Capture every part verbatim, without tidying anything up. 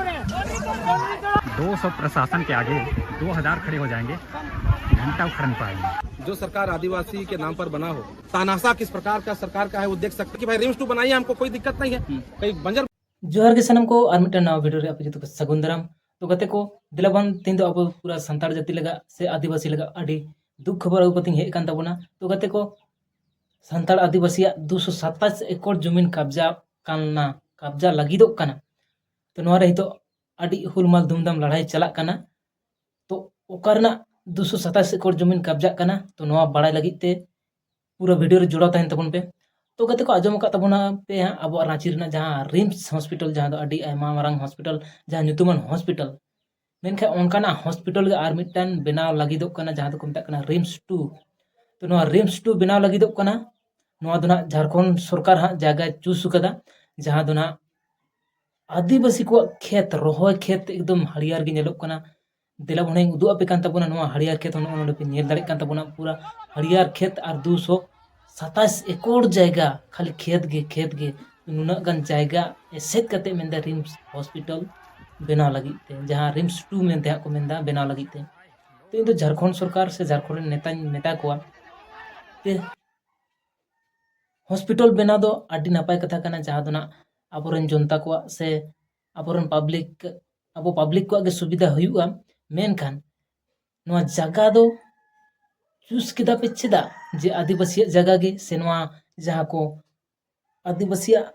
दो सौ प्रशासन के आगे दो हज़ार खड़े हो जाएंगे, घंटा उखड़ नहीं पाएंगे। जो सरकार आदिवासी के नाम पर बना हो, तानाशाह किस प्रकार का सरकार का है, वो देख सकते हैं कि भाई रिम्स टू बनाइए, हमको कोई दिक्कत नहीं है। कहीं बंजर ᱡᱚᱦᱟᱨ ᱜᱮ ᱥᱟᱱᱟᱢ ᱠᱚ, ᱟᱨ ᱢᱤᱫᱴᱟᱝ ᱱᱟᱣᱟ ᱵᱷᱤᱰᱤᱭᱳ ᱨᱮ ᱟᱯᱮ ᱡᱚᱛᱚ ᱠᱚ ᱥᱟᱹᱜᱩᱱ ᱫᱟᱨᱟᱢ᱾ ᱛᱚ ᱜᱟᱛᱮ ᱠᱚ, ᱫᱮᱞᱟ ᱵᱚᱱ ᱛᱮᱦᱮᱧ ᱫᱚ ᱟᱵᱚ ᱯᱩᱨᱟ ᱥᱟᱱᱛᱟᱲ ᱡᱟᱹᱛᱤ ᱞᱟᱹᱜᱤᱫ ᱥᱮ ᱟᱹᱫᱤᱵᱟᱹᱥᱤ ᱞᱟᱹᱜᱤᱫ ᱟᱹᱰᱤ ᱫᱩᱠ ᱠᱷᱚᱵᱚᱨ ᱟᱹᱜᱩ ᱠᱟᱛᱮᱧ ᱦᱮᱡ ᱟᱠᱟᱱ ᱛᱟᱵᱚᱱᱟ᱾ ᱛᱚ ᱜᱟᱛᱮ ᱠᱚ, ᱥᱟᱱᱛᱟᱲ ᱟᱹᱫᱤᱵᱟᱹᱥᱤᱭᱟᱜ ᱫᱩᱥᱚ ᱥᱟᱛᱟᱥ ᱮᱠᱚᱨ ᱡᱩᱢᱤᱱ ᱠᱟᱵᱽᱡᱟ ᱠᱟᱱᱟ, ᱠᱟᱵᱽᱡᱟ ᱞᱟᱹᱜᱤᱫᱚᱜ ᱠᱟᱱᱟ᱾ ᱛᱚ ᱱᱚᱣᱟ ᱨᱮ ᱱᱤᱛᱚᱜ ᱟᱹᱰᱤ ᱦᱩᱞᱢᱟᱞ ᱫᱷᱩᱢᱫᱷᱟᱢ ᱞᱟᱲᱟᱭ ᱪᱟᱞᱟᱜ ᱠᱟᱱᱟ᱾ ᱛᱚ ᱚᱠᱟ ᱨᱮᱱᱟᱜ ᱫᱩᱥᱚ ᱥᱟᱛᱟᱥ ᱮᱠᱚᱨ ᱡᱩᱢᱤᱱ ᱠᱟᱵᱽᱡᱟᱜ ᱠᱟᱱᱟ? ᱛᱚ ᱱᱚᱣᱟ ᱵᱟᱲᱟᱭ ᱞᱟᱹᱜᱤᱫ ᱛᱮ ᱯᱩᱨᱟᱹ ᱵᱷᱤᱰᱤᱭᱳ ᱨᱮ ᱡᱚᱲᱟᱣ ᱛᱟᱦᱮᱱ ᱛᱟᱵᱚᱱ ᱯᱮ᱾ ᱛᱚ ᱜᱟᱛᱮ ᱠᱚ, ᱟᱸᱡᱚᱢ ᱟᱠᱟᱫ ᱛᱟᱵᱚᱱᱟ ᱯᱮ ᱦᱟᱸᱜ ᱟᱵᱚᱣᱟᱜ ᱨᱟᱸᱪᱤ ᱨᱮᱱᱟᱜ ᱡᱟᱦᱟᱸ ᱨᱤᱢᱥ ᱦᱚᱥᱯᱤᱴᱟᱞ, ᱡᱟᱦᱟᱸ ᱫᱚ ᱟᱹᱰᱤ ᱟᱭᱢᱟ ᱢᱟᱨᱟᱝ ᱦᱚᱥᱯᱤᱴᱟᱞ, ᱡᱟᱦᱟᱸ ᱧᱩᱛᱩᱢᱟᱱ ᱦᱚᱥᱯᱤᱴᱟᱞ, ᱢᱮᱱᱠᱷᱟᱱ ᱚᱱᱠᱟᱱᱟᱜ ᱦᱚᱥᱯᱤᱴᱟᱞ ᱜᱮ ᱟᱨ ᱢᱤᱫᱴᱟᱝ ᱵᱮᱱᱟᱣ ᱞᱟᱹᱜᱤᱫᱚᱜ ᱠᱟᱱᱟ, ᱡᱟᱦᱟᱸ ᱫᱚᱠᱚ ᱢᱮᱛᱟᱜ ᱠᱟᱱᱟ ᱨᱤᱢᱥ ᱴᱩ᱾ ᱛᱚ ᱱᱚᱣᱟ ᱨᱤᱢᱥ ᱴᱩ ᱵᱮᱱᱟᱣ ᱞᱟᱹᱜᱤᱫᱚᱜ ᱠᱟᱱᱟ᱾ ᱱᱚᱣᱟ ᱫᱚ ᱱᱟᱜ ᱡᱷᱟᱲᱠᱷᱚᱸᱰ ᱥᱚᱨᱠᱟᱨ ᱦᱟᱸᱜ ᱡᱟᱭᱜᱟᱭ ᱪᱩᱥ ᱟᱠᱟᱫᱟ, ᱡᱟᱦᱟᱸ ᱫᱚ ᱱᱟᱜ ᱟᱹᱫᱤᱵᱟᱹᱥᱤ ᱠᱚᱣᱟᱜ ᱠᱷᱮᱛ, ᱨᱚᱦᱚᱭ ᱠᱷᱮᱛ ᱮᱠᱫᱚᱢ ᱦᱟᱹᱨᱭᱟᱹᱲ ᱜᱮ ᱧᱮᱞᱚᱜ ᱠᱟᱱᱟ᱾ ᱫᱮᱞᱟ ᱵᱚᱱ ᱩᱫᱩᱜ ᱟᱯᱮ ᱠᱟᱱ ᱛᱟᱵᱚᱱᱟ ᱱᱚᱣᱟ ᱦᱟᱹᱨᱭᱟᱹᱲ ᱠᱷᱮᱛ᱾ ᱱᱚᱜᱼᱚ ᱱᱚᱰᱮ ᱯᱮ ᱧᱮᱞ ᱫᱟᱲᱮᱭᱟᱜ ᱠᱟᱱ ᱛᱟᱵᱚᱱᱟ, ᱯᱩᱨᱟᱹ ᱦᱟᱹᱨᱭᱟᱹᱲ ᱠᱷᱮᱛ ᱟᱨ ᱫᱩᱥᱚ ᱥᱟᱛᱟᱥ ᱮᱠᱚᱨ ᱡᱟᱭᱜᱟ, ᱠᱷᱟᱹᱞᱤ ᱠᱷᱮᱛ ᱜᱮ, ᱠᱷᱮᱛ ᱜᱮ᱾ ᱱᱩᱱᱟᱹᱜ ᱜᱟᱱ ᱡᱟᱭᱜᱟ ᱮᱥᱮᱫ ᱠᱟᱛᱮ ᱢᱮᱱᱫᱟ ᱨᱤᱢᱥ ᱦᱚᱥᱯᱤᱴᱟᱞ ᱵᱮᱱᱟᱣ ᱞᱟᱹᱜᱤᱫ ᱛᱮ, ᱡᱟᱦᱟᱸ ᱨᱤᱢᱥ ᱴᱩ ᱢᱮᱱᱛᱮ ᱦᱟᱸᱜ ᱠᱚ ᱢᱮᱱᱫᱟ ᱵᱮᱱᱟᱣ ᱞᱟᱹᱜᱤᱫ ᱛᱮ᱾ ᱛᱚ ᱤᱧ ᱫᱚ ᱡᱷᱟᱲᱠᱷᱚᱸᱰ ᱥᱚᱨᱠᱟᱨ ᱥᱮ ᱡᱷᱟᱲᱠᱷᱚᱸᱰ ᱨᱮᱱ ᱱᱮᱛᱟᱧ ᱢᱮᱛᱟ ᱠᱚᱣᱟ ᱡᱮ ᱦᱚᱥᱯᱤᱴᱟᱞ ᱵᱮᱱᱟᱣ ᱫᱚ ᱟᱹᱰᱤ ᱱᱟᱯᱟᱭ ᱠᱟᱛᱷᱟ ᱠᱟᱱᱟ, ᱡᱟᱦᱟᱸ ᱫᱚ ᱱᱟᱜ ᱟᱵᱚᱨᱮᱱ ᱡᱚᱱᱛᱟ ᱠᱚᱣᱟᱜ ᱥᱮ ᱟᱵᱚᱨᱮᱱ ᱯᱟᱵᱽᱞᱤᱠ, ᱟᱵᱚ ᱯᱟᱵᱽᱞᱤᱠ ᱠᱚᱣᱟᱜ ᱜᱮ ᱥᱩᱵᱤᱫᱷᱟ ᱦᱩᱭᱩᱜᱼᱟ᱾ ᱢᱮᱱᱠᱷᱟᱱ ᱱᱚᱣᱟ ᱡᱟᱭᱜᱟ ᱫᱚ ᱪᱩᱥ ᱠᱮᱫᱟ ᱯᱮ ᱪᱮᱫᱟᱜ? ᱡᱮ ᱟᱹᱫᱤᱵᱟᱹᱥᱤᱭᱟᱜ ᱡᱟᱭᱜᱟ ᱜᱮ, ᱥᱮ ᱱᱚᱣᱟ ᱡᱟᱦᱟᱸ ᱠᱚ ᱟᱹᱫᱤᱵᱟᱹᱥᱤᱭᱟᱜ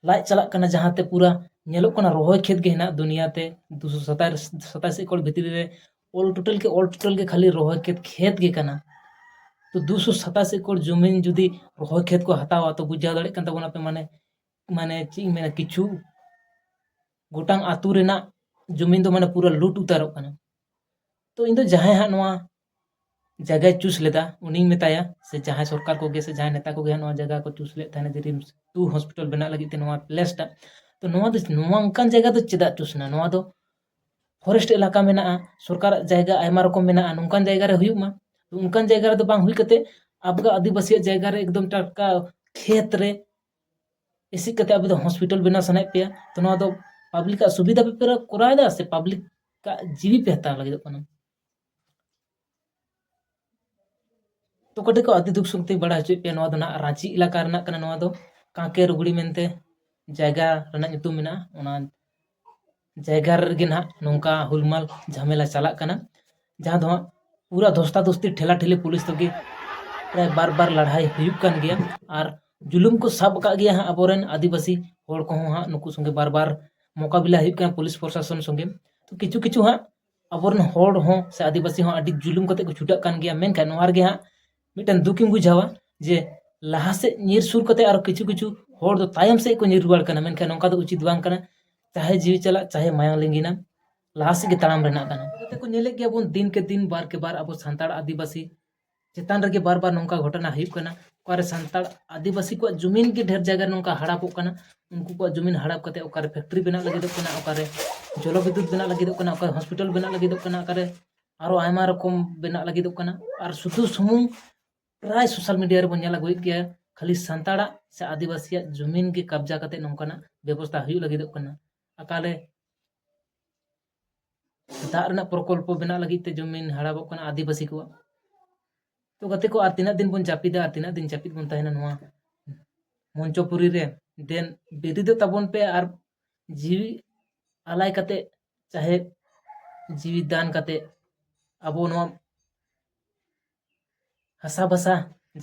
ᱞᱟᱡ ᱪᱟᱞᱟᱜ ᱠᱟᱱᱟ, ᱡᱟᱦᱟᱸᱛᱮ ᱯᱩᱨᱟ ᱧᱮᱞᱚᱜ ᱠᱟᱱᱟ ᱨᱚᱦᱚᱭ ᱠᱷᱮᱛ ᱜᱮ ᱦᱮᱱᱟᱜ ᱫᱩᱱᱤᱭᱟᱹ ᱛᱮ ᱫᱩᱥᱚ ᱥᱟᱛᱟᱥ ᱮᱠᱚᱨ ᱵᱷᱤᱛᱨᱤ ᱨᱮ᱾ ᱚᱞ ᱴᱳᱴᱟᱞ ᱜᱮ, ᱚᱞ ᱴᱳᱴᱟᱞ ᱜᱮ ᱠᱷᱟᱹᱞᱤ ᱨᱚᱦᱚᱭ ᱠᱷᱮᱛ, ᱠᱷᱮᱛ ᱜᱮ ᱠᱟᱱᱟ᱾ ᱛᱚ ᱫᱩᱥᱚ ᱥᱟᱛᱟᱥ ᱮᱠᱚᱨ ᱡᱩᱢᱤᱱ ᱡᱩᱫᱤ ᱨᱚᱦᱚᱭ ᱠᱷᱮᱛ ᱠᱚ ᱦᱟᱛᱟᱣᱟ, ᱛᱚ ᱵᱩᱡᱷᱟᱹᱣ ᱫᱟᱲᱮᱭᱟᱜ ᱠᱟᱱ ᱛᱟᱵᱚᱱᱟ ᱯᱮ, ᱢᱟᱱᱮ, ᱢᱟᱱᱮ ᱪᱮᱫ ᱤᱧ ᱢᱮᱱᱟ, ᱠᱤᱪᱷᱩ ᱜᱚᱴᱟᱝ ᱟᱹᱛᱩ ᱨᱮᱱᱟᱜ ᱡᱩᱢᱤᱱ ᱫᱚ ᱢᱟᱱᱮ ᱯᱩᱨᱟᱹ ᱞᱩᱴ ᱩᱛᱟᱹᱨᱚᱜ ᱠᱟᱱᱟ᱾ ᱛᱚ ᱤᱧ ᱫᱚ ᱡᱟᱦᱟᱸᱭ ᱦᱟᱸᱜ ᱱᱚᱣᱟ ᱡᱟᱭᱜᱟᱭ ᱪᱩᱥ ᱞᱮᱫᱟ, ᱩᱱᱤᱧ ᱢᱮᱛᱟᱭᱟ, ᱥᱮ ᱡᱟᱦᱟᱸᱭ ᱥᱚᱨᱠᱟᱨ ᱠᱚᱜᱮ ᱥᱮ ᱡᱟᱦᱟᱸᱭ ᱱᱮᱛᱟ ᱠᱚᱜᱮ ᱦᱟᱸᱜ ᱱᱚᱣᱟ ᱡᱟᱭᱜᱟ ᱠᱚ ᱪᱩᱥ ᱞᱮᱫ ᱛᱟᱦᱮᱱᱟ ᱡᱮ ᱨᱤᱢᱥ ᱴᱩ ᱦᱚᱥᱯᱤᱴᱟᱞ ᱵᱮᱱᱟᱜ ᱞᱟᱹᱜᱤᱫ ᱛᱮ ᱱᱚᱣᱟ ᱯᱞᱮᱥ ᱴᱟᱜ, ᱛᱚ ᱱᱚᱣᱟ ᱫᱚ, ᱱᱚᱣᱟ ᱚᱱᱠᱟᱱ ᱡᱟᱭᱜᱟ ᱫᱚ ᱪᱮᱫᱟᱜ ᱪᱩᱥ ᱮᱱᱟ? ᱱᱚᱣᱟ ᱫᱚ ᱯᱷᱚᱨᱮᱥᱴ ᱮᱞᱟᱠᱟ ᱢᱮᱱᱟᱜᱼᱟ, ᱥᱚᱨᱠᱟᱨᱟᱜ ᱡᱟᱭᱜᱟ ᱟᱭᱢᱟ ᱨᱚᱠᱚᱢ ᱢᱮᱱᱟᱜᱼᱟ, ᱱᱚᱝᱠᱟᱱ ᱡᱟᱭᱜᱟ ᱨᱮ ᱦᱩᱭᱩᱜ ᱢᱟ᱾ ᱛᱚ ᱚᱱᱠᱟᱱ ᱡᱟᱭᱜᱟ ᱨᱮᱫᱚ ᱵᱟᱝ ᱦᱩᱭ ᱠᱟᱛᱮ ᱟᱵᱚ ᱟᱹᱫᱤᱵᱟᱹᱥᱤᱭᱟᱜ ᱡᱟᱭᱜᱟ ᱨᱮ ᱮᱠᱫᱚᱢ ᱴᱟᱴᱠᱟ ᱠᱷᱮᱛ ᱨᱮ ᱮᱥᱮᱫ ᱠᱟᱛᱮ ᱟᱵᱚ ᱫᱚ ᱦᱚᱥᱯᱤᱴᱟᱞ ᱵᱮᱱᱟᱣ ᱥᱟᱱᱟᱭᱮᱫ ᱯᱮᱭᱟ᱾ ᱛᱚ ᱱᱚᱣᱟ ᱫᱚ ᱯᱟᱵᱽᱞᱤᱠᱟᱜ ᱥᱩᱵᱤᱫᱷᱟ ᱯᱮ ᱯᱮ ᱠᱚᱨᱟᱣ ᱮᱫᱟ ᱥᱮ ᱯᱟᱵᱽᱞᱤᱠᱟᱜ ᱡᱤᱣᱤ ᱯᱮ ᱦᱟᱛᱟᱣ ᱞᱟᱹᱜᱤᱫᱚᱜ ᱠᱟᱱᱟ? ᱛᱚ ᱠᱟᱹᱴᱤᱡ ᱠᱚ ᱟᱹᱰᱤ ᱫᱩᱠ ᱥᱩᱠ ᱛᱮᱧ ᱵᱟᱲᱟᱭ ᱦᱚᱪᱚᱭᱮᱫ ᱯᱮᱭᱟ, ᱱᱚᱣᱟ ᱫᱚ ᱱᱟᱦᱟᱜ ᱨᱟᱸᱪᱤ ᱮᱞᱟᱠᱟ ᱨᱮᱱᱟᱜ ᱠᱟᱱᱟ᱾ ᱱᱚᱣᱟ ᱫᱚ ᱠᱟᱸᱠᱮ ᱨᱩᱜᱽᱲᱤ ᱢᱮᱱᱛᱮ ᱡᱟᱭᱜᱟ ᱨᱮᱱᱟᱜ ᱧᱩᱛᱩᱢ ᱢᱮᱱᱟᱜᱼᱟ᱾ ᱚᱱᱟ ᱡᱟᱭᱜᱟ ᱨᱮᱜᱮ ᱱᱟᱦᱟᱜ ᱱᱚᱝᱠᱟ ᱦᱩᱞᱢᱟᱞ ᱡᱷᱟᱢᱮᱞᱟ ᱪᱟᱞᱟᱜ ᱠᱟᱱᱟ, ᱡᱟᱦᱟᱸ ᱫᱚ ᱦᱟᱸᱜ ᱯᱩᱨᱟ ᱫᱷᱚᱥᱛᱟ ᱫᱷᱚᱥᱛᱤ ᱴᱷᱮᱞᱟ ᱴᱷᱮᱞᱤ ᱯᱩᱞᱤᱥ ᱛᱮᱜᱮ ᱯᱨᱟᱭ ᱵᱟᱨ ᱵᱟᱨ ᱞᱟᱲᱦᱟᱭ ᱦᱩᱭᱩᱜ ᱠᱟᱱ ᱜᱮᱭᱟ᱾ ᱟᱨ ᱡᱩᱞᱩᱢ ᱠᱚ ᱥᱟᱵ ᱟᱠᱟᱫ ᱜᱮᱭᱟ ᱦᱟᱸᱜ ᱟᱵᱚᱨᱮᱱ ᱟᱹᱫᱤᱵᱟᱹᱥᱤ ᱦᱚᱲ ᱠᱚᱦᱚᱸ ᱦᱟᱸᱜ ᱱᱩᱠᱩ ᱥᱚᱸᱜᱮ ᱵᱟᱨ ᱵᱟᱨ ᱢᱚᱠᱟᱵᱤᱞᱟ ᱦᱩᱭᱩᱜ ᱠᱟᱱᱟ ᱯᱩᱞᱤᱥ ᱯᱨᱚᱥᱟᱥᱚᱱ ᱥᱚᱸᱜᱮ᱾ ᱛᱚ ᱠᱤᱪᱷᱩ ᱠᱤᱪᱷᱩ ᱦᱟᱸᱜ ᱟᱵᱚᱨᱮᱱ ᱦᱚᱲ ᱦᱚᱸ ᱥᱮ ᱟᱹᱫᱤᱵᱟᱹᱥᱤ ᱦᱚᱸ ᱟᱹᱰᱤ ᱡᱩᱞᱩᱢ ᱠᱟᱛᱮ ᱠᱚ ᱪᱷᱩᱴᱟᱹᱜ ᱠᱟᱱ ᱜᱮᱭᱟ᱾ ᱢᱮᱱᱠᱷᱟᱱ ᱱᱚᱣᱟ ᱨᱮᱜᱮ ᱦᱟᱸᱜ ᱢᱤᱫᱴᱮᱱ ᱫᱩᱠᱤᱧ ᱵᱩᱡᱷᱟᱹᱣᱟ ᱡᱮ ᱞᱟᱦᱟ ᱥᱮᱫ ᱧᱤᱨ ᱥᱩᱨ ᱠᱟᱛᱮ ᱟᱨᱚ ᱠᱤᱪᱷᱩ ᱠᱤᱪᱷᱩ ᱦᱚᱲ ᱫᱚ ᱛᱟᱭᱚᱢ ᱥᱮᱫ ᱠᱚ ᱧᱤᱨ ᱨᱩᱣᱟᱹᱲ ᱠᱟᱱᱟ, ᱢᱮᱱᱠᱷᱟᱱ ᱱᱚᱝᱠᱟ ᱫᱚ ᱩᱪᱤᱛ ᱵᱟᱝ ᱠᱟᱱᱟ᱾ ᱪᱟᱦᱮ ᱡᱤᱣᱤ ᱪᱟᱞᱟᱜ, ᱪᱟᱦᱮ ᱢᱟᱭᱟᱝ ᱞᱤᱸᱜᱤᱱᱟ, ᱞᱟᱦᱟ ᱥᱮᱫ ᱜᱮ ᱛᱟᱲᱟᱢ ᱨᱮᱱᱟᱜ ᱠᱟᱱᱟ᱾ ᱠᱟᱛᱮ ᱠᱚ ᱧᱮᱞᱮᱫ ᱜᱮᱭᱟ ᱵᱚᱱ ᱫᱤᱱ ᱠᱮ ᱫᱤᱱ, ᱵᱟᱨ ᱠᱮ ᱵᱟᱨ ᱟᱵᱚ ᱥᱟᱱᱛᱟᱲ ᱟᱹᱫᱤᱵᱟᱹᱥᱤ ᱪᱮᱛᱟᱱ ᱨᱮᱜᱮ ᱵᱟᱨ ᱵᱟᱨ ᱱᱚᱝᱠᱟ ᱜᱷᱚᱴᱚᱱᱟ ᱦᱩᱭᱩᱜ ᱠᱟᱱᱟ᱾ ᱚᱠᱟᱨᱮ ᱥᱟᱱᱛᱟᱲ ᱟᱹᱫᱤᱵᱟᱹᱥᱤ ᱠᱚᱣᱟᱜ ᱡᱩᱢᱤᱱ ᱜᱮ ᱰᱷᱮᱨ ᱡᱟᱭᱜᱟ ᱱᱚᱝᱠᱟ ᱦᱟᱲᱟᱯᱚᱜ ᱠᱟᱱᱟ᱾ ᱩᱱᱠᱩ ᱠᱚᱣᱟᱜ ᱡᱩᱢᱤᱱ ᱦᱟᱲᱟᱯ ᱠᱟᱛᱮ ᱚᱠᱟᱨᱮ ᱯᱷᱮᱠᱴᱨᱤ ᱵᱮᱱᱟᱜ ᱞᱟᱹᱜᱤᱫᱚᱜ ᱠᱟᱱᱟ, ᱚᱠᱟᱨᱮ ᱡᱚᱞᱚ ᱵᱤᱫᱽᱭᱩᱛ ᱵᱮᱱᱟᱜ ᱞᱟᱹᱜᱤᱫᱚᱜ ᱠᱟᱱᱟ, ᱚᱠᱟᱨᱮ ᱦᱚᱥᱯᱤᱴᱟᱞ ᱵᱮᱱᱟᱜ ᱞᱟᱹᱜᱤᱫᱚᱜ ᱠᱟᱱᱟ, ᱚᱠᱟᱨᱮ ᱟᱨᱚ ᱟᱭᱢᱟ ᱨᱚᱠᱚᱢ ᱵᱮᱱᱟᱜ ᱞᱟᱹᱜᱤᱫᱚᱜ ᱠᱟᱱᱟ᱾ ᱟᱨ ᱥᱩᱫᱷᱩ ᱥᱩᱢᱩᱝ ᱯᱨᱟᱭ ᱥᱳᱥᱟᱞ ᱢᱤᱰᱤᱭᱟ ᱨᱮᱵᱚᱱ ᱧᱮᱞ ᱟᱹᱜᱩᱭᱮᱫ ᱜᱮᱭᱟ, ᱠᱷᱟᱹᱞᱤ ᱥᱟᱱᱛᱟᱲᱟᱜ ᱥᱮ ᱟᱹᱫᱤᱵᱟᱹᱥᱤᱭᱟᱜ ᱡᱩᱢᱤᱱ ᱜᱮ ᱠᱟᱵᱽᱡᱟ ᱠᱟᱛᱮ ᱱᱚᱝᱠᱟᱱᱟᱜ ᱵᱮᱵᱚᱥᱛᱷᱟ ᱦᱩᱭᱩᱜ ᱞᱟᱹᱜᱤᱫᱚᱜ ᱠᱟᱱᱟ᱾ ᱚᱠᱟᱨᱮ ᱫᱟᱜ ᱨᱮᱱᱟᱜ ᱯᱨᱚᱠᱚᱞᱯᱚ ᱵᱮᱱᱟᱜ ᱞᱟᱹᱜᱤᱫ ᱛᱮ ᱡᱩᱢᱤᱱ ᱦᱟᱲᱟᱯᱚᱜ ᱠᱟᱱᱟ ᱟᱹᱫᱤᱵᱟᱹᱥᱤ ᱠᱚᱣᱟᱜ᱾ ᱛᱚ ᱜᱟᱛᱮ ᱠᱚ, ᱟᱨ ᱛᱤᱱᱟᱹᱜ ᱫᱤᱱ ᱵᱚᱱ ᱡᱟᱹᱯᱤᱫᱟ, ᱟᱨ ᱛᱤᱱᱟᱹᱜ ᱫᱤᱱ ᱡᱟᱹᱯᱤᱫ ᱵᱚᱱ ᱛᱟᱦᱮᱱᱟ ᱱᱚᱣᱟ ᱢᱚᱧᱪᱚᱯᱩᱨᱤ ᱨᱮ? ᱫᱮᱱ ᱵᱮᱨᱮᱫᱚᱜ ᱛᱟᱵᱚᱱ ᱯᱮ ᱟᱨ ᱡᱤᱣᱤ ᱟᱞᱟᱭ ᱠᱟᱛᱮ, ᱪᱟᱦᱮ ᱡᱤᱣᱤ ᱫᱟᱱ ᱠᱟᱛᱮ ᱟᱵᱚ ᱱᱚᱣᱟ ᱦᱟᱥᱟ ᱵᱷᱟᱥᱟ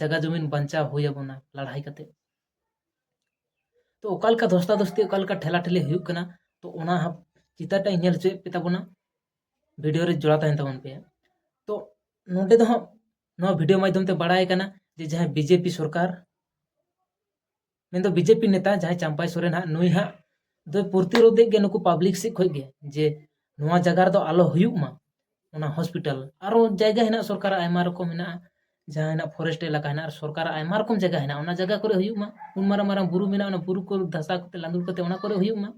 ᱡᱟᱭᱜᱟ ᱡᱩᱢᱤᱱ ᱵᱟᱧᱪᱟᱣ ᱦᱩᱭ ᱟᱵᱚᱱᱟ ᱞᱟᱲᱦᱟᱭ ᱠᱟᱛᱮ᱾ ᱛᱚ ᱚᱠᱟ ᱞᱮᱠᱟ ᱫᱷᱚᱥᱛᱟ ᱫᱷᱚᱥᱛᱤ, ᱚᱠᱟ ᱞᱮᱠᱟ ᱴᱷᱮᱞᱟ ᱴᱷᱮᱞᱤ ᱦᱩᱭᱩᱜ ᱠᱟᱱᱟ, ᱛᱚ ᱚᱱᱟ ᱦᱟᱯ-, ᱪᱤᱛᱟᱹᱨ ᱴᱟᱜ ᱤᱧ ᱧᱮᱞ ᱦᱚᱪᱚᱭᱮᱫ ᱯᱮ ᱛᱟᱵᱚᱱᱟ, ᱵᱷᱤᱰᱤᱭᱳ ᱨᱮ ᱡᱚᱲᱟᱣ ᱛᱟᱦᱮᱱ ᱛᱟᱵᱚᱱ ᱯᱮ᱾ ᱛᱚ ᱱᱚᱰᱮ ᱫᱚ ᱦᱟᱸᱜ ᱱᱚᱣᱟ ᱵᱷᱤᱰᱤᱭᱳ ᱢᱟᱫᱽᱫᱷᱚᱢ ᱛᱮ ᱵᱟᱲᱟᱭ ᱠᱟᱱᱟ ᱡᱮ ᱡᱟᱦᱟᱸᱭ ᱵᱤᱡᱮᱯᱤ ᱥᱚᱨᱠᱟᱨ, ᱢᱮᱱᱫᱚ ᱵᱤᱡᱮᱯᱤ ᱱᱮᱛᱟ ᱡᱟᱦᱟᱸᱭ ᱪᱟᱢᱯᱟᱭ ᱥᱚᱨᱮᱱ ᱦᱟᱸᱜ, ᱱᱩᱭ ᱦᱟᱸᱜ ᱫᱚᱭ ᱯᱨᱚᱛᱤᱨᱳᱫᱷᱮᱫ ᱜᱮ ᱱᱩᱠᱩ ᱯᱟᱵᱽᱞᱤᱠ ᱥᱮᱫ ᱠᱷᱚᱡ ᱜᱮ ᱡᱮ ᱱᱚᱣᱟ ᱡᱟᱭᱜᱟ ᱨᱮᱫᱚ ᱟᱞᱚ ᱦᱩᱭᱩᱜ ᱢᱟ ᱚᱱᱟ ᱦᱚᱥᱯᱤᱴᱟᱞ᱾ ᱟᱨᱚ ᱡᱟᱭᱜᱟ ᱦᱮᱱᱟᱜᱼᱟ, ᱥᱚᱨᱠᱟᱨᱟᱜ ᱟᱭᱢᱟ ᱨᱚᱠᱚᱢ ᱦᱮᱱᱟᱜᱼᱟ, ᱡᱟᱦᱟᱸ ᱦᱮᱱᱟᱜ ᱯᱷᱚᱨᱮᱥᱴ ᱮᱞᱟᱠᱟ ᱦᱮᱱᱟᱜᱼᱟ, ᱟᱨ ᱥᱚᱨᱠᱟᱨᱟᱜ ᱟᱭᱢᱟ ᱨᱚᱠᱚᱢ ᱡᱟᱭᱜᱟ ᱦᱮᱱᱟᱜᱼᱟ, ᱚᱱᱟ ᱡᱟᱭᱜᱟ ᱠᱚᱨᱮ ᱦᱩᱭᱩᱜ ᱢᱟ᱾ ᱩᱱ ᱢᱟᱨᱟᱝ ᱢᱟᱨᱟᱝ ᱵᱩᱨᱩ ᱢᱮᱱᱟᱜᱼᱟ, ᱚᱱᱟ ᱵᱩᱨᱩ ᱠᱚ ᱫᱷᱟᱥᱟᱣ ᱠᱟᱛᱮ ᱞᱟᱸᱫᱩᱲ ᱠᱟᱛᱮ ᱚᱱᱟ ᱠᱚᱨᱮ ᱦᱩᱭᱩᱜ ᱢᱟ᱾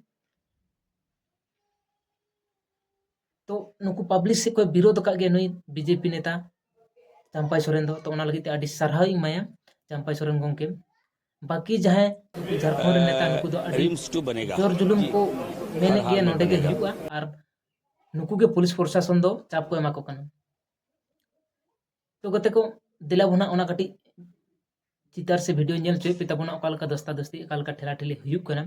ᱛᱚ ᱱᱩᱠᱩ ᱯᱟᱵᱽᱞᱤᱠ ᱥᱮᱫ ᱠᱷᱚᱡ ᱵᱤᱨᱳᱫᱷ ᱟᱠᱟᱫ ᱜᱮᱭᱟ ᱱᱩᱭ ᱵᱤᱡᱮᱯᱤ ᱱᱮᱛᱟ ᱪᱟᱢᱯᱟᱭ ᱥᱚᱨᱮᱱ ᱫᱚ᱾ ᱛᱚ ᱚᱱᱟ ᱞᱟᱹᱜᱤᱫ ᱛᱮ ᱟᱹᱰᱤ ᱥᱟᱨᱦᱟᱣ ᱤᱧ ᱮᱢᱟᱭᱟ ᱪᱟᱢᱯᱟᱭ ᱥᱚᱨᱮᱱ ᱜᱚᱢᱠᱮ᱾ ᱵᱟᱹᱠᱤ ᱡᱟᱦᱟᱸᱭ ᱡᱷᱟᱲᱠᱷᱚᱸᱰ ᱨᱮᱱ ᱱᱮᱛᱟ, ᱱᱩᱠᱩ ᱫᱚ ᱟᱹᱰᱤ ᱨᱤᱢᱥ ᱴᱩ ᱵᱚᱱᱮᱜᱟ᱾ ᱡᱳᱨ ᱡᱩᱞᱩᱢ ᱠᱚ ᱢᱮᱱᱮᱫ ᱜᱮᱭᱟ ᱱᱚᱸᱰᱮ ᱜᱮ ᱦᱩᱭᱩᱜᱼᱟ, ᱟᱨ ᱱᱩᱠᱩ ᱜᱮ ᱯᱩᱞᱤᱥ ᱯᱨᱚᱥᱟᱥᱚᱱ ᱫᱚ ᱪᱟᱯ ᱠᱚ ᱮᱢᱟ ᱠᱚ ᱠᱟᱱᱟ᱾ ᱛᱚ ᱜᱟᱛᱮ ᱠᱚ, ᱫᱮᱞᱟ ᱵᱚᱱ ᱦᱟᱸᱜ ᱚᱱᱟ ᱠᱟᱹᱴᱤᱡ ᱪᱤᱛᱟᱹᱨ ᱥᱮ ᱵᱷᱤᱰᱤᱭᱳ ᱧᱮᱞ ᱦᱚᱪᱚᱭᱮᱫ ᱯᱮ ᱛᱟᱵᱚᱱᱟ, ᱚᱠᱟ ᱞᱮᱠᱟ ᱫᱚᱥᱛᱟ ᱫᱚᱥᱛᱤ, ᱚᱠᱟ ᱞᱮᱠᱟ ᱴᱷᱮᱞᱟ ᱴᱷᱮᱞᱤ ᱦᱩᱭᱩᱜ ᱠᱟᱱᱟ,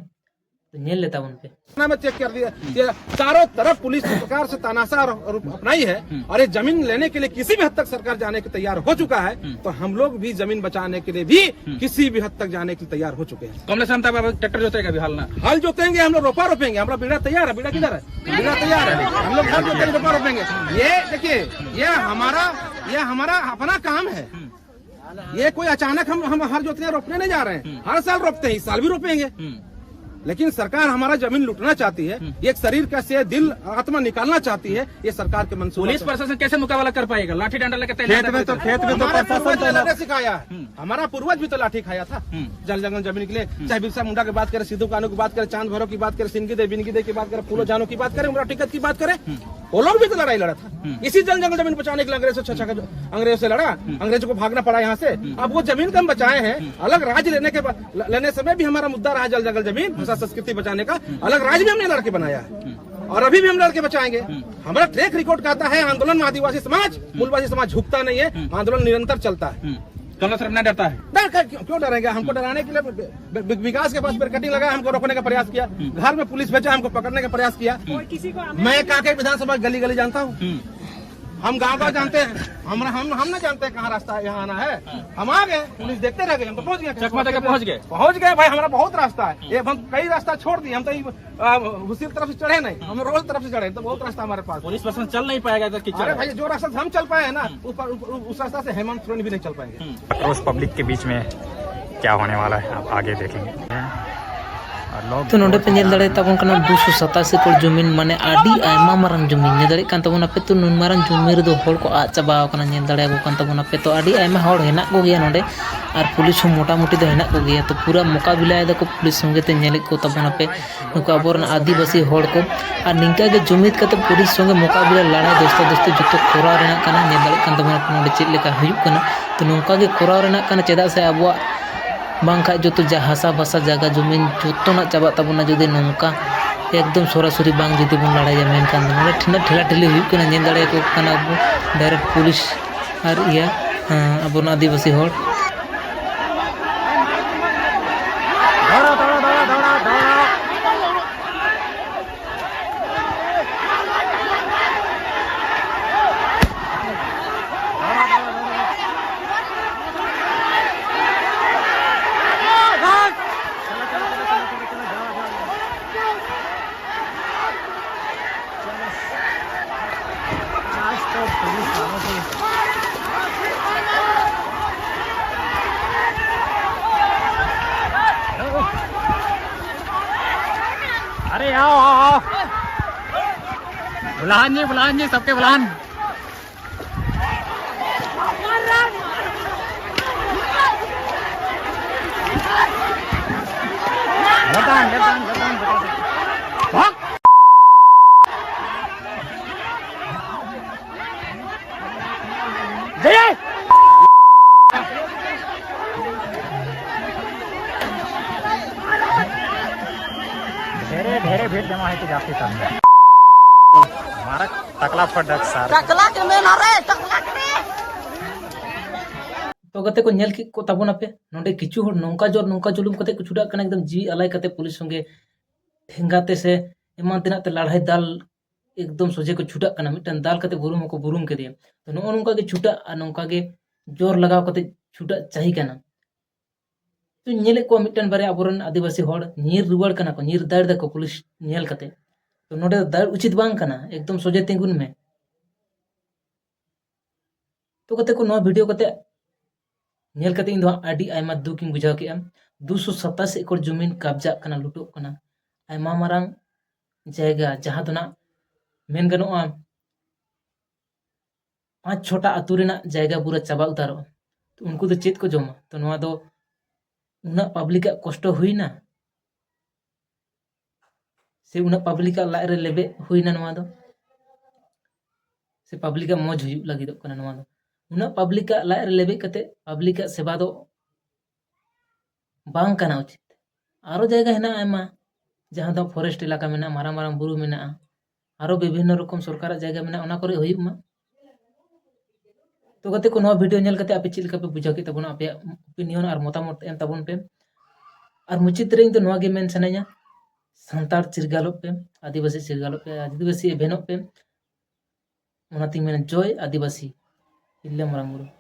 ᱛᱚ ᱧᱮᱞ ᱞᱮ ᱛᱟᱵᱚᱱ ᱯᱮ᱾ थाना में चेक कर दिया कि चारों तरफ पुलिस इस प्रकार से तानाशाह और अपनाई है। और ये जमीन लेने के लिए किसी भी हद तक सरकार जाने को तैयार हो चुका है, तो हम लोग भी जमीन बचाने के लिए भी किसी भी हद तक जाने के लिए तैयार हो चुके हैं। कमलेश राम साहब, अब ट्रैक्टर जोतेगा भी, हाल ना? हल जोतेंगे हम लोग, रोपा रोपेंगे, हमारा बीड़ा तैयार है। बीड़ा किधर है? बीड़ा तैयार है, हम लोग हल जोतेंगे, रोपा रोपेंगे। ये देखिए, ये हमारा, ये हमारा अपना काम है। ये कोई अचानक हम हम हर जोतने रोपने नहीं जा रहे हैं, हर साल रोपते हैं, इस साल भी रोपेंगे। लेकिन सरकार हमारा जमीन लूटना चाहती है, ये एक शरीर का से दिल आत्मा निकालना चाहती है, ये सरकार के मंसूबा पुलिस प्रशासन कैसे मुकाबला कर पाएगा? लाठी डंडा लेके तैनात खेत में तो, खेत में तो हमारा प्रशासन पूर्वज ने तो लड़ना सिखाया है। हमारा पूर्वज भी तो लाठी खाया था जल जंगल जमीन के लिए। चाहे बिरसा मुंडा की बात करें, सिद्धू कानू की बात करें, चांद भैरव की बात करें, सिंगी दे बिनगी दे की बात करें, फूलो जानू की बात करें, उमरा टिकट की बात करें, वो लोग भी तो लड़ाई लड़ा था इसी जल जंगल जमीन बचाने के लिए। अंग्रेजों से छछा, अंग्रेजों से लड़ा, अंग्रेजों को भागना पड़ा यहाँ से। अब वो जमीन को हम बचाए हैं, अलग राज्य लेने के बाद, ल- लेने समय भी हमारा मुद्दा रहा जल जंगल जमीन, भाषा संस्कृति बचाने का। अलग राज्य भी हमने लड़के बनाया है और अभी भी हम लड़के बचाएंगे। हमारा ट्रैक रिकॉर्ड कहता है, आंदोलन में आदिवासी समाज, मूलवासी समाज झुकता नहीं है, आंदोलन निरंतर चलता है। कमला सर अपना डरता है। डर का क्यों, क्यों डरेंगे? हमको डराने के लिए वि- वि- विकास के पास बैरिकेडिंग लगाया, हमको रोकने का प्रयास किया, घर में पुलिस भेजा, हमको पकड़ने का प्रयास किया। मैं कांकेर विधानसभा गली गली जानता हूँ, हम गांव गांव जानते हैं, हम हम हम ना जानते हैं कहाँ रास्ता है, यहाँ आना है। हम आ गए, पुलिस देखते रह गए, हम तो पहुंच गए। चकमा तक पहुंच गए। पहुंच गए भाई, हमारा बहुत रास्ता है। ये हम कई रास्ता छोड़ दिए, हम तो ये, आ, हुसिल तरफ से चढ़े नहीं, हम रोल तरफ से चढ़े, तो बहुत रास्ता हमारे पास। पुलिस प्रशासन चल नहीं पाएगा इधर कीचड़ अरे है। भाई, जो रास्ता से हम चल पाए हैं ना, ऊपर ऊपर- उस रास्ता से हेमंत सोरेन भी नहीं चल पाएंगे। रोज पब्लिक के बीच में क्या होने वाला है, आप आगे देखेंगे। ᱛᱚ ᱱᱚᱰᱮ ᱯᱮ ᱧᱮᱞ ᱫᱟᱲᱮᱭᱟᱜ ᱛᱟᱵᱚᱱ ᱠᱟᱱᱟ ᱫᱩᱥᱚ ᱥᱟᱛᱟᱥᱤ ᱮᱠᱚᱨ ᱡᱩᱢᱤᱱ, ᱢᱟᱱᱮ ᱟᱹᱰᱤ ᱟᱭᱢᱟ ᱢᱟᱨᱟᱝ ᱡᱩᱢᱤᱱ᱾ ᱧᱮᱞ ᱫᱟᱲᱮᱭᱟᱜ ᱠᱟᱱ ᱛᱟᱵᱚᱱᱟᱯᱮ, ᱛᱚ ᱱᱩᱱ ᱢᱟᱨᱟᱝ ᱡᱩᱢᱤᱱ ᱨᱮᱫᱚ ᱦᱚᱲ ᱠᱚ ᱟᱫ ᱪᱟᱵᱟᱣ ᱠᱟᱱᱟ᱾ ᱧᱮᱞ ᱫᱟᱲᱮᱭᱟᱠᱚ ᱠᱟᱱ ᱛᱟᱵᱚᱱᱟᱯᱮ, ᱛᱚ ᱟᱹᱰᱤ ᱟᱭᱢᱟ ᱦᱚᱲ ᱦᱮᱱᱟᱜ ᱠᱚᱜᱮᱭᱟ ᱱᱚᱰᱮ, ᱟᱨ ᱯᱩᱞᱤᱥ ᱦᱚᱸ ᱢᱚᱴᱟᱢᱩᱴᱤ ᱫᱚ ᱦᱮᱱᱟᱜ ᱠᱚᱜᱮᱭᱟ᱾ ᱛᱚ ᱯᱩᱨᱟᱹ ᱢᱚᱠᱟᱵᱤᱞᱟᱭ ᱫᱟᱠᱚ ᱯᱩᱞᱤᱥ ᱥᱚᱸᱜᱮ ᱛᱮ, ᱧᱮᱞᱮᱫ ᱠᱚ ᱛᱟᱵᱚᱱᱟᱯᱮ ᱱᱩᱠᱩ ᱟᱵᱚᱨᱮᱱ ᱟᱹᱫᱤᱵᱟᱹᱥᱤ ᱦᱚᱲ ᱠᱚ, ᱟᱨ ᱱᱤᱝᱠᱟ ᱜᱮ ᱡᱩᱢᱤᱫ ᱠᱟᱛᱮ ᱯᱩᱞᱤᱥ ᱥᱚᱸᱜᱮ ᱢᱚᱠᱟᱵᱤᱞᱟ, ᱞᱟᱲᱟᱭ, ᱫᱚᱥᱛᱟ ᱫᱚᱥᱛᱤ ᱡᱚᱛᱚ ᱠᱚᱨᱟᱣ ᱨᱮᱱᱟᱜ ᱠᱟᱱᱟ᱾ ᱧᱮᱞ ᱫᱟᱲᱮᱭᱟᱜ ᱠᱟᱱ ᱛᱟᱵᱚᱱᱟᱯᱮ ᱱᱚᱰᱮ ᱪᱮᱫ ᱞᱮᱠᱟ ᱦᱩᱭᱩᱜ ᱠᱟᱱᱟ᱾ ᱛᱚ ᱱᱚᱝᱠᱟ ᱜᱮ ᱠᱚᱨᱟᱣ ᱨᱮᱱᱟᱜ ᱠᱟᱱᱟ, ᱪᱮᱫᱟᱜ ᱥᱮ ᱟᱵᱚᱣᱟᱜ ᱵᱟᱝᱠᱷᱟᱡ ᱡᱚᱛᱚ ᱡᱟ ᱦᱟᱥᱟ ᱵᱷᱟᱥᱟ ᱡᱟᱭᱜᱟ ᱡᱩᱢᱤᱱ ᱡᱚᱛᱚᱱᱟᱜ ᱪᱟᱵᱟᱜ ᱛᱟᱵᱚᱱᱟ, ᱡᱩᱫᱤ ᱱᱚᱝᱠᱟ ᱮᱠᱫᱚᱢ ᱥᱚᱨᱟᱥᱚᱨᱤ ᱵᱟᱝ ᱡᱩᱫᱤ ᱵᱚᱱ ᱞᱟᱲᱟᱭᱟ, ᱢᱮᱱᱠᱷᱟᱱ ᱫᱚ ᱱᱚᱰᱮ ᱴᱷᱮᱱᱟᱜ ᱴᱷᱮᱞᱟ ᱴᱷᱮᱞᱤ ᱦᱩᱭᱩᱜ ᱠᱟᱱᱟ, ᱧᱮᱞ ᱫᱟᱲᱮᱭᱟᱠᱚ ᱠᱟᱱᱟ ᱵᱚ direct ᱯᱩᱞᱤᱥ ᱟᱨ ᱤᱭᱟᱹ, ᱦᱮᱸ, ᱟᱵᱚᱨᱮᱱ ᱟᱹᱫᱤᱵᱟᱹᱥᱤ ᱦᱚᱲ᱾ अरे आओ, आओ, आओ। बुलान जी, बुलान जी, सबके बुलान। ढेरे ढेरे भीड़ जमा है तो जाती था। हमारा टकला फटक सार। टकला के मेन, अरे टकला के मेन। ᱛᱚ ᱜᱟᱛᱮ ᱠᱚ, ᱧᱮᱞ ᱠᱮᱫ ᱠᱚ ᱛᱟᱵᱚᱱᱟᱯᱮ, ᱱᱚᱰᱮ ᱠᱤᱪᱷᱩ ᱦᱚᱲ ᱱᱚᱝᱠᱟ ᱡᱳᱨ ᱱᱚᱝᱠᱟ ᱡᱩᱞᱩᱢ ᱠᱟᱛᱮ ᱠᱚ ᱪᱷᱩᱰᱟᱹᱜ ᱠᱟᱱᱟ, ᱮᱠᱫᱚᱢ ᱡᱤᱣᱤ ᱟᱞᱟᱭ ᱠᱟᱛᱮ ᱯᱩᱞᱤᱥ ᱥᱚᱸᱜᱮ ᱴᱷᱮᱸᱜᱟ ᱛᱮ ᱥᱮ ᱮᱢᱟᱱ ᱛᱮᱱᱟᱜ ᱛᱮ ᱞᱟᱲᱦᱟᱭ ᱫᱟᱞ, ᱮᱠᱫᱚᱢ ᱥᱚᱡᱷᱮ ᱠᱚ ᱪᱷᱩᱴᱟᱹᱜ ᱠᱟᱱᱟ, ᱢᱤᱫᱴᱟᱝ ᱫᱟᱞ ᱠᱟᱛᱮ ᱵᱩᱨᱩᱢ ᱦᱚᱸᱠᱚ ᱵᱩᱨᱩᱢ ᱠᱮᱫᱮᱭᱟ᱾ ᱛᱚ ᱱᱚᱜᱼᱚ ᱱᱚᱝᱠᱟ ᱜᱮ ᱪᱷᱩᱴᱟᱹᱜ ᱟᱨ ᱱᱚᱝᱠᱟ ᱜᱮ ᱡᱳᱨ ᱞᱟᱜᱟᱣ ᱠᱟᱛᱮ ᱪᱷᱩᱴᱟᱹᱜ ᱪᱟᱹᱦᱤ ᱠᱟᱱᱟ᱾ ᱛᱚᱧ ᱧᱮᱞᱮᱫ ᱠᱚᱣᱟ ᱢᱤᱫᱴᱟᱝ ᱵᱟᱨᱭᱟ ᱟᱵᱚᱨᱮᱱ ᱟᱹᱫᱤᱵᱟᱹᱥᱤ ᱦᱚᱲ ᱧᱤᱨ ᱨᱩᱣᱟᱹᱲ ᱠᱟᱱᱟ ᱠᱚ, ᱧᱤᱨ ᱫᱟᱹᱲ ᱫᱟᱠᱚ ᱯᱩᱞᱤᱥ ᱧᱮᱞ ᱠᱟᱛᱮ᱾ ᱛᱚ ᱱᱚᱰᱮ ᱫᱚ ᱫᱟᱹᱲ ᱩᱪᱤᱛ ᱵᱟᱝ ᱠᱟᱱᱟ, ᱮᱠᱫᱚᱢ ᱥᱚᱡᱷᱮ ᱛᱤᱸᱜᱩᱱ ᱢᱮ᱾ ᱛᱚ ᱜᱟᱛᱮ ᱠᱚ, ᱱᱚᱣᱟ ᱵᱷᱤᱰᱤᱭᱳ ᱠᱟᱛᱮ ᱧᱮᱞ ᱠᱟᱛᱮ ᱤᱧ ᱫᱚ ᱦᱟᱸᱜ ᱟᱹᱰᱤ ᱟᱭᱢᱟ ᱫᱩᱠ ᱤᱧ ᱵᱩᱡᱷᱟᱹᱣ ᱠᱮᱜᱼᱟ᱾ ᱫᱩᱥᱚ ᱥᱟᱛᱟᱥᱤ ᱮᱠᱚᱨ ᱡᱩᱢᱤᱱ ᱠᱟᱵᱡᱟᱜ ᱠᱟᱱᱟ, ᱞᱩᱴᱚᱜ ᱠᱟᱱᱟ, ᱟᱭᱢᱟ ᱢᱟᱨᱟᱝ ᱡᱟᱭᱜᱟ, ᱡᱟᱦᱟᱸ ᱫᱚ ᱱᱟᱜ ᱢᱮᱱ ᱜᱟᱱᱚᱜᱼᱟ ᱯᱟᱸᱪ ᱪᱷᱚᱴᱟ ᱟᱹᱛᱩ ᱨᱮᱱᱟᱜ ᱡᱟᱭᱜᱟ ᱯᱩᱨᱟᱹ ᱪᱟᱵᱟ ᱩᱛᱟᱹᱨᱚᱜᱼᱟ᱾ ᱛᱚ ᱩᱱᱠᱩ ᱫᱚ ᱪᱮᱫ ᱠᱚ ᱡᱚᱢᱟ? ᱛᱚ ᱱᱚᱣᱟ ᱫᱚ ᱩᱱᱟᱹᱜ ᱯᱟᱵᱽᱞᱤᱠᱟᱜ ᱠᱚᱥᱴᱚ ᱦᱩᱭᱱᱟ, ᱥᱮ ᱩᱱᱟᱹᱜ ᱯᱟᱵᱽᱞᱤᱠᱟᱜ ᱞᱟᱡ ᱨᱮ ᱞᱮᱵᱮᱫ ᱦᱩᱭᱱᱟ ᱱᱚᱣᱟ ᱫᱚ? ᱥᱮ ᱯᱟᱵᱽᱞᱤᱠᱟᱜ ᱢᱚᱡᱽ ᱦᱩᱭᱩᱜ ᱞᱟᱹᱜᱤᱫᱚᱜ ᱠᱟᱱᱟ ᱱᱚᱣᱟ ᱫᱚ? ᱩᱱᱟᱹᱜ ᱯᱟᱵᱽᱞᱤᱠᱟᱜ ᱞᱟᱡ ᱨᱮ ᱞᱮᱵᱮᱫ ᱠᱟᱛᱮ ᱯᱟᱵᱽᱞᱤᱠᱟᱜ ᱥᱮᱵᱟ ᱫᱚ ᱵᱟᱝ ᱠᱟᱱᱟ ᱩᱪᱤᱛ᱾ ᱟᱨᱚ ᱡᱟᱭᱜᱟ ᱦᱮᱱᱟᱜᱼᱟ ᱟᱭᱢᱟ, ᱡᱟᱦᱟᱸ ᱫᱚ ᱯᱷᱚᱨᱮᱥᱴ ᱮᱞᱟᱠᱟ ᱢᱮᱱᱟᱜᱼᱟ, ᱢᱟᱨᱟᱝ ᱢᱟᱨᱟᱝ ᱵᱩᱨᱩ ᱢᱮᱱᱟᱜᱼᱟ, ᱟᱨᱚ ᱵᱤᱵᱷᱤᱱᱱᱚ ᱨᱚᱠᱚᱢ ᱥᱚᱨᱠᱟᱨᱟᱜ ᱡᱟᱭᱜᱟ ᱢᱮᱱᱟᱜᱼᱟ, ᱚᱱᱟ ᱠᱚᱨᱮ ᱦᱩᱭᱩᱜ ᱢᱟ᱾ ᱛᱚ ᱜᱟᱛᱮ ᱠᱚ, ᱱᱚᱣᱟ ᱵᱷᱤᱰᱤᱭᱳ ᱧᱮᱞ ᱠᱟᱛᱮ ᱟᱯᱮ ᱪᱮᱫ ᱞᱮᱠᱟ ᱯᱮ ᱵᱩᱡᱷᱟᱹᱣ ᱠᱮᱫ ᱛᱟᱵᱚᱱᱟ? ᱟᱯᱮᱭᱟᱜ ᱚᱯᱤᱱᱤᱭᱚᱱ ᱟᱨ ᱢᱚᱛᱟᱢᱚᱛ ᱮᱢ ᱛᱟᱵᱚᱱ ᱯᱮ᱾ ᱟᱨ ᱢᱩᱪᱟᱹᱫ ᱨᱮ ᱤᱧ ᱫᱚ ᱱᱚᱣᱟ ᱜᱮ ᱢᱮᱱ ᱥᱟᱱᱟᱧᱟ, ᱥᱟᱱᱛᱟᱲ ᱪᱤᱨᱜᱟᱞᱚᱜ ᱯᱮ, ᱟᱹᱫᱤᱵᱟᱹᱥᱤ ᱪᱤᱨᱜᱟᱞᱚᱜ ᱯᱮ, ᱟᱹᱫᱤᱵᱟᱹᱥᱤ ᱮᱵᱷᱮᱱᱚᱜ ᱯᱮ᱾ ᱚᱱᱟᱛᱤᱧ ᱢᱮᱱᱟ, ᱡᱚᱭ ᱟᱹᱫᱤᱵᱟᱹᱥᱤ, ᱛᱤᱨᱞᱟᱹ ᱢᱟᱨᱟᱝ ᱵᱩᱨᱩ᱾